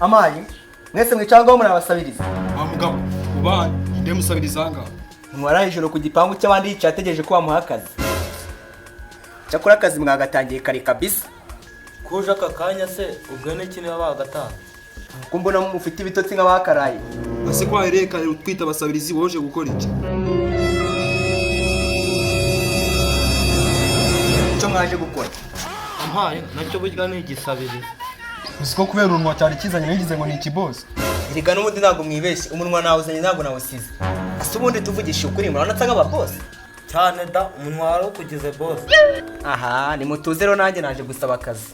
Amayi mwese mwicangaho murabasabiriza. Wa mugabo ubanye nde musabiriza ahangaha? Ntiwaraye ijoro ku gipangu cy'abandi yicaye ategereje ko bamuha akazi. Cyakora akazi mwagatangiye kare kabisa. Kuje aka kanya se ubwo n'iki niba bagatanze? Ko mbona mufite ibitotsi nk'abakaraye. Ese ko wahereye kare utwita abasabirizi, woje gukora iki? Icyo mwaje gukora? Ampaye nacyo burya ni igisabirizi. Uzi ko kubera urunwa cyari kizanye nagize ngo ni ikibosi. Erega n'ubundi ntabwo mwibeshye, umunwa nawuzanye ntabwo nawusize. Ese ubundi tuvugisha ukuri murabona nsa nk'ababosi? Cyane da, umunwa wari ukugize boss. Aha nimutuze rero, nanjye naje gusaba akazi.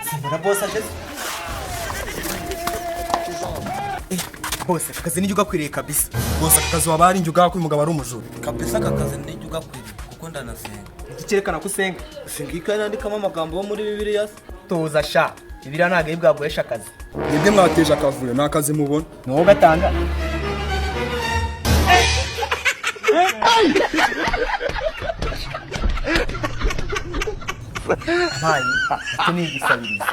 Simbona boss ageze. Bose akazi nijya ugakwiriye kabisa. Bose aka kazi waba ari njye ugako uyu mugabo ari umujura. Kabisa aka kazi nijya ugakwiriye kuko ndanasenga. Iki cyerekana ko usenga? Singa ikayi nandikamo amagambo yo muri Bibiliya se? Tuza sha, Bibiliya ntabwo ari bwaguhesha akazi. Mwebwe mwateje akavuyo, ni akazi mubona. Ni wowe ugatanga. Mpayi icyo ni igisabirizo.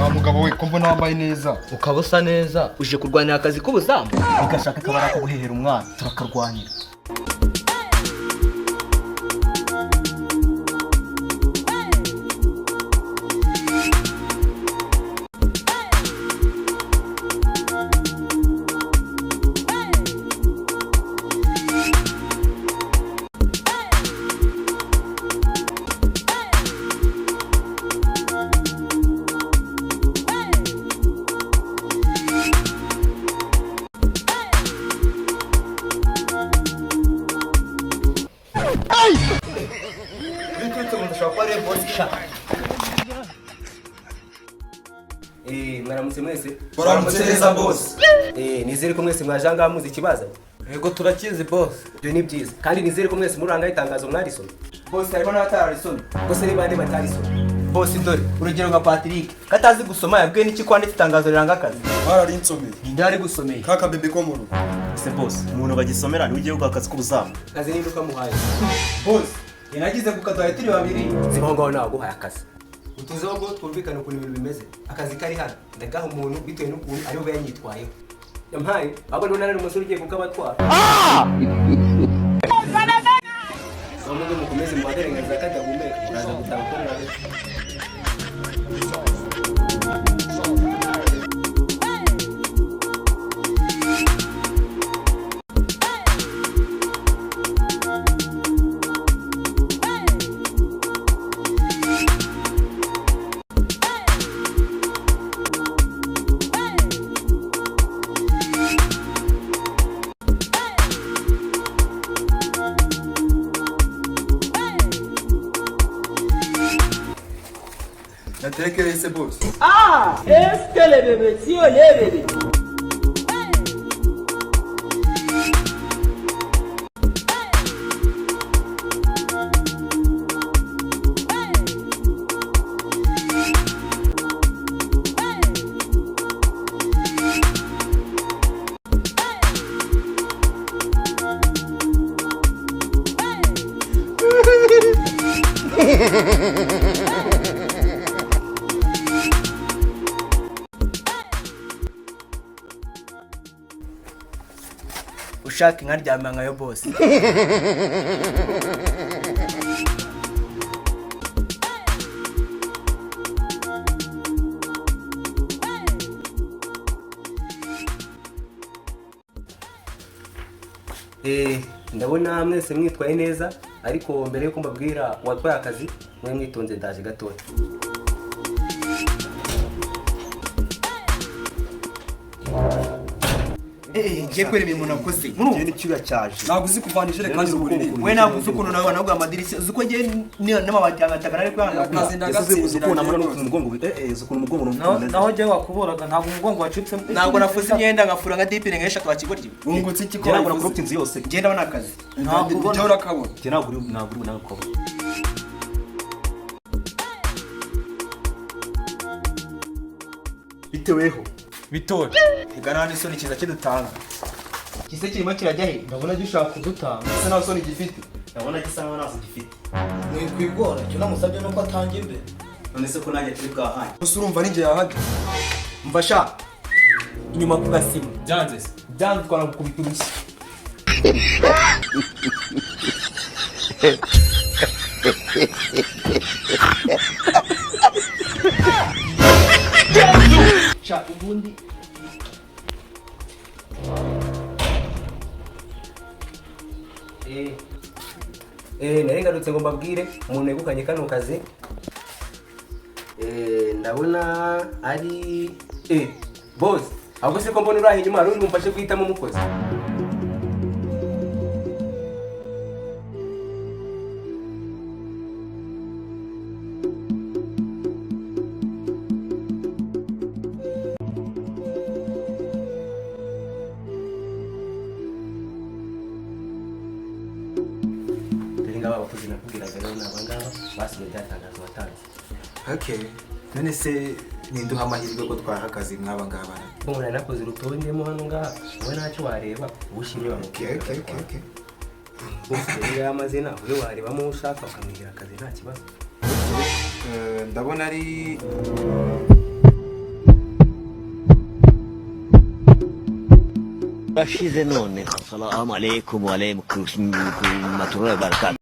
Wa mugabo we ko mbona wambaye neza? Ukaba usa neza. Uje kurwanira akazi k'ubuzamu bigashaka akabara ko guhehera umwana, turakarwanira. Biturutse mu nzu ashobora kuba ariwe bosi sha. Mwaramutse mwese. Mwaramutse neza, boss. Nizere ko mwese mwaje ahangaha muzi ikibazanye. Yego turakizi boss. Ibyo ni byiza kandi nizere ko mwese muri ahangaha itangazo mwarisomye. Bose harimo n'abatararisomye. Bose ni bande batarisomye? Bose dore urugero nka Patrick katazi gusoma, yabwiwe n'iki kwanditse itangazo riranga akazi? Bararinsomeye. Ninde ari gusomeye? Ka kabebe ko mu rugo. Ese boss, umuntu bagisomera niwe ugiye guha akazi k'ubuzamu? Akazi ninde ukamuhaye? Bose yanagize kukaduhaye turi babiri. Zibaho ngaho nawe aguhaye akazi. Utuzeho ngo twumvikane ukuntu ibintu bimeze. Akazi kari hano ndagaha umuntu bitewe n'ukuntu ari bube yanyitwayeho. Yampaye ahubwo none ari umusore ugiye kukabatwara. Bamwe mukomeze muhagarare kadahumeka, muraza gutaha uko mwaje. Naterekere se boss? Ushaka inka ryama nkayo bose. Ndabona mwese mwitwaye neza, ariko mbere yuko mbabwira uwatwaye akazi mwe mwitonze, ndaje gatoya. Ngiye kubera imirimo nakoze. Njye n'icyuya cyaje. Ntabwo uzi kuvana ijerekani mu buriri. We ntabwo uzi ukuntu nawe nabwo amadirishya, uzi ko ngiye n'amabati yanjye atagana ari kuyanga. Akazi Ese uzi ukuntu amara ndagatsindira. n'ukuntu umugongo uzi ukuntu umugongo Naho numva. naho jyewe wakuburaga ntabwo umugongo wacitsemo. Ntabwo nafuze imyenda nkafura nka dipine nk'eshatu wakigoryi. Wungutse iki ko Njye ntabwo wabivuze? nakorobye inzu yose. Njye ndabona akazi. Ntabwo ubona. Njye urakabona. Njye ntabwo uri ntabwo. Biteweho. Bitore. Reka nta n'isoni kiza kidutanga. Kise kirimo kirajya he? Ndabona gishaka kudutanga. Ese nta soni gifite? Ndabona gisa nkaho ntazo gifite. Mwikwigora, icyo namusabye nuko atanga imbere. None se ko nanjye turi bwahanye. Gusa urumva ninjye yahajya. Mva sha. Inyuma ku gasima. Byanze se. Byanze twanagukubita urushyi. Sha ubundi nari ngarutse ngo mbabwire umuntu wegukanye kano kazi. Ndabona ari boss, ahubwo se ko mbona uri aho inyuma hari uri bumfashe guhitamo umukozi? Dore ngaba abakozi nakubwiraga rero ni abangaba basinye rya tangazo watanze. Okay. None se ninduha amahirwe ko twaha akazi mw'aba ngaba? Ubwo umuntu yanakoze urutonde mo hano ngaha, wowe ntacyo wareba uba ushimye Okay, wamubwira. okay. Bose rero ngaya amazina, wowe warebamo uwo ushaka ukamwigira akazi nta kibazo. Ndabona ari Urashize none. Assalamu alaikum wa alaikum warahmatullahi wabarakatuh.